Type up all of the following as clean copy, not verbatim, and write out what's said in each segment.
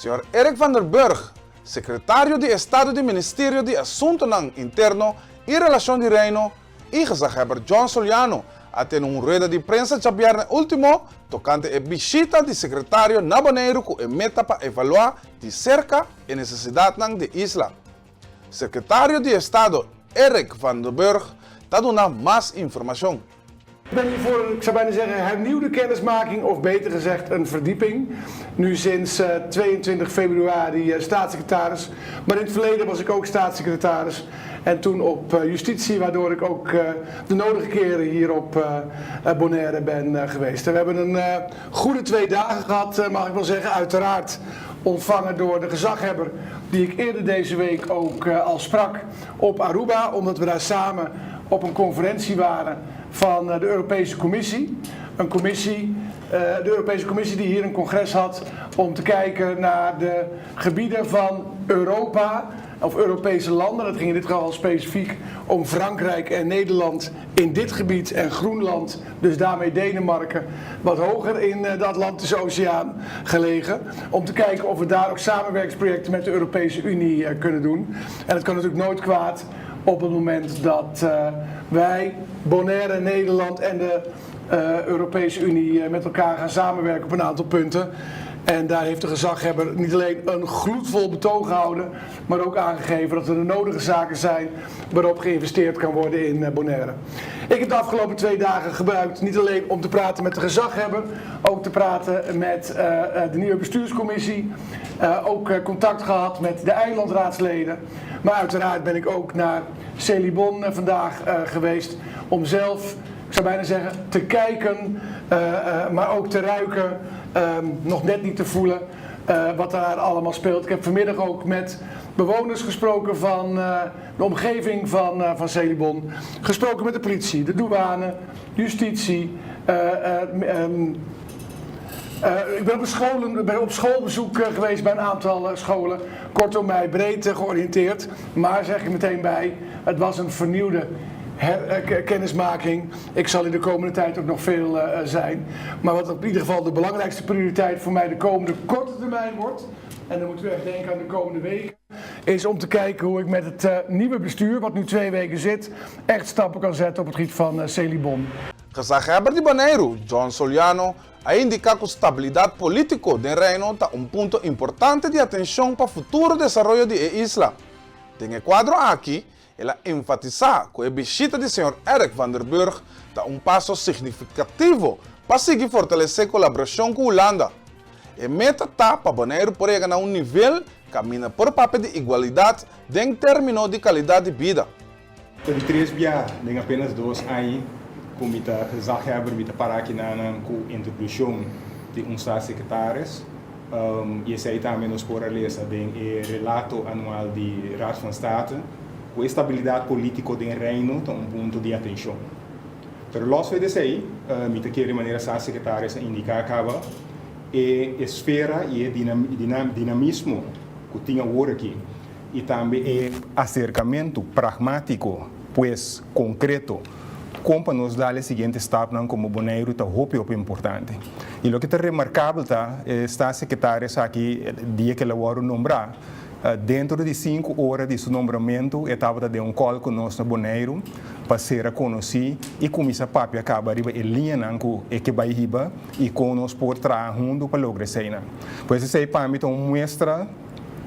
Señor Eric van der Burg, Sekretario di Estado di Ministerio di Asuntonan Interno i Relashon di Reino i Gezaghebber John Soliano a tene un rueda di prensa djabièrnè último tokante e bishita di sekretario na Boneiru ku e meta pa evaluá di serka e nesesidatnan di isla. Sekretario di Estado Eric van der Burg ta duna mas informashon. Ik ben hier voor een, ik zou bijna zeggen, hernieuwde kennismaking of beter gezegd een verdieping. Nu sinds 22 februari staatssecretaris, maar in het verleden was ik ook staatssecretaris en toen op justitie, waardoor ik ook de nodige keren hier op Bonaire ben geweest. En we hebben een goede 2 dagen gehad, mag ik wel zeggen. Uiteraard ontvangen door de gezaghebber die ik eerder deze week ook al sprak op Aruba, omdat we daar samen op een conferentie waren van de Europese Commissie. Een commissie, de Europese Commissie die hier een congres had om te kijken naar de gebieden van Europa of Europese landen. Dat ging in dit geval specifiek om Frankrijk en Nederland in dit gebied en Groenland, dus daarmee Denemarken, wat hoger in de Atlantische Oceaan gelegen. Om te kijken of we daar ook samenwerkingsprojecten met de Europese Unie kunnen doen. En het kan natuurlijk nooit kwaad op het moment dat wij, Bonaire, Nederland en de Europese Unie met elkaar gaan samenwerken op een aantal punten. En daar heeft de gezaghebber niet alleen een gloedvol betoog gehouden, maar ook aangegeven dat er de nodige zaken zijn waarop geïnvesteerd kan worden in Bonaire. Ik heb de afgelopen 2 dagen gebruikt niet alleen om te praten met de gezaghebber, ook te praten met de nieuwe bestuurscommissie. Ook contact gehad met de eilandraadsleden. Maar uiteraard ben ik ook naar Selibon vandaag geweest om zelf, ik zou bijna zeggen, te kijken, maar ook te ruiken, nog net niet te voelen wat daar allemaal speelt. Ik heb vanmiddag ook met bewoners gesproken van de omgeving van Selibon. Gesproken met de politie, de douane, justitie. Ik ben op schoolbezoek geweest bij een aantal scholen. Kortom, mij breed georiënteerd. Maar zeg ik meteen bij, het was een vernieuwde kennismaking. Ik zal in de komende tijd ook nog veel zijn. Maar wat in ieder geval de belangrijkste prioriteit voor mij de komende korte termijn wordt, en dan moeten we echt denken aan de komende weken, is om te kijken hoe ik met het nieuwe bestuur, wat nu 2 weken zit, echt stappen kan zetten op het gebied van Selibon. Gezaghebber di Boneiru, John Soliano, a indiká ku stabilidat polítiko den Reino ta un punto importante di atenshon pa futuro desaroyo di e isla. Den e kuadro aki, el a enfatisá ku e bishita di señor Eric van der Burg ta un paso signifikativo pa sigui fortalesé kolaborashon ku Hulanda. E meta ta pa Boneiru por yega na un nivel kaminda por papia di igualidat den término di kalidat di bida. Ta di tres bia den apenas 2 aña ku mi ta gezaghebber, mi ta para aki nanan ku introdukshon di un staatssecretaris. I esei tambe nos por a lesa den e relato anual di Raad van State ku e stabilidat polítiko den Reino ta un punto di atenshon. Pero los for di esei, mi ta kere manera staatssecretaris a indiká kaba, e esfera i e dinamismo ku tin awor aki i tambe e aserkamentu pragmátiko, pues konkreto, kon pa nos dal e siguiente stapnan komo Boneiru ta hopi hopi importante. I loke ta remarkabel ta, e staatssecretaris aki dia ku el a wòrdu nombrá, dentro di 5 ora di su nombramentu e tabata den un call ku nos na Boneiru pa sera konosí i kuminsá papia kaba riba e liñanan ku e ke bai hiba i kon nos por traha huntu pa logra eseinan. Pues esei pa mi ta un muestra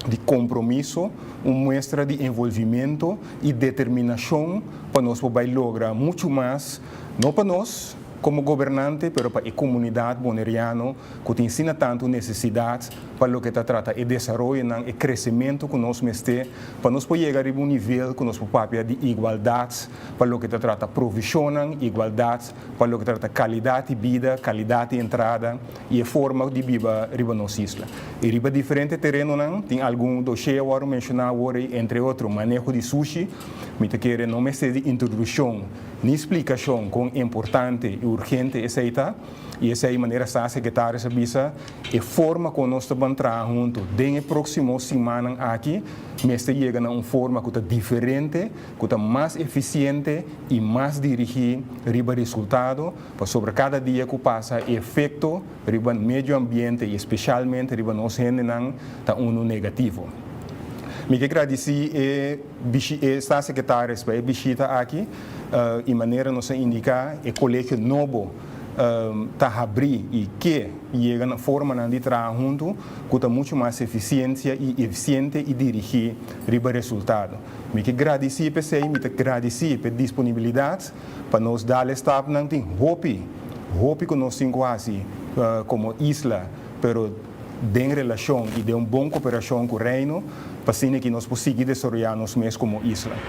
di kompromiso, un muestra di envolvimento i determinashon pa nos por bai logra muchu mas, no pa nos komo gobernante, pero pa e komunidat boneriano ku tin asina tantu nesesidat pa loke ta trata e desaroyonan, e kresementu ku nos mester pa nos por yega riba un nivel ku nos por papia di igualdat pa loke ta trata provishonnan, igualdat pa loke ta trata kalidat di bida, kalidat di entrada i e forma di biba riba nos isla. I riba diferente terenonan tin algun doshé a wòrdu menshoná awor ei, entre otro maneho di sushi. Mi ta kere no mester di introdukshon. Ni splikashon kon importante i urgente esei ta, i esei manera staatssecretaris a bisa, e forma ku nos ta ban traha huntu den e próksimo simannan aki mester yega na un forma ku ta diferente, ku ta mas efisiente i mas dirigí riba resultado, pasobra kada dia ku pasa e efekto riba medio ambiente i espesialmente riba nos hendenan ta unu negativo. Mi ke gradisí e e staatssecretaris pa e bishita aki i manera nos a indiká e kolegio nobo ta habrí i ke yega na formanan di traha huntu ku ta muchu mas efisiensia i efisiente i dirigí riba resultado. Mi ke gradisí p'esei, mi ta gradisí p'e disponibilidat pa nos dal e stapnan. Tin hopi, hopi ku nos tin ku hasi komo isla, pero den relashon i den un bon koperashon ku Reino, pa asina ki nos por sigui desaroyá nos mes komo isla.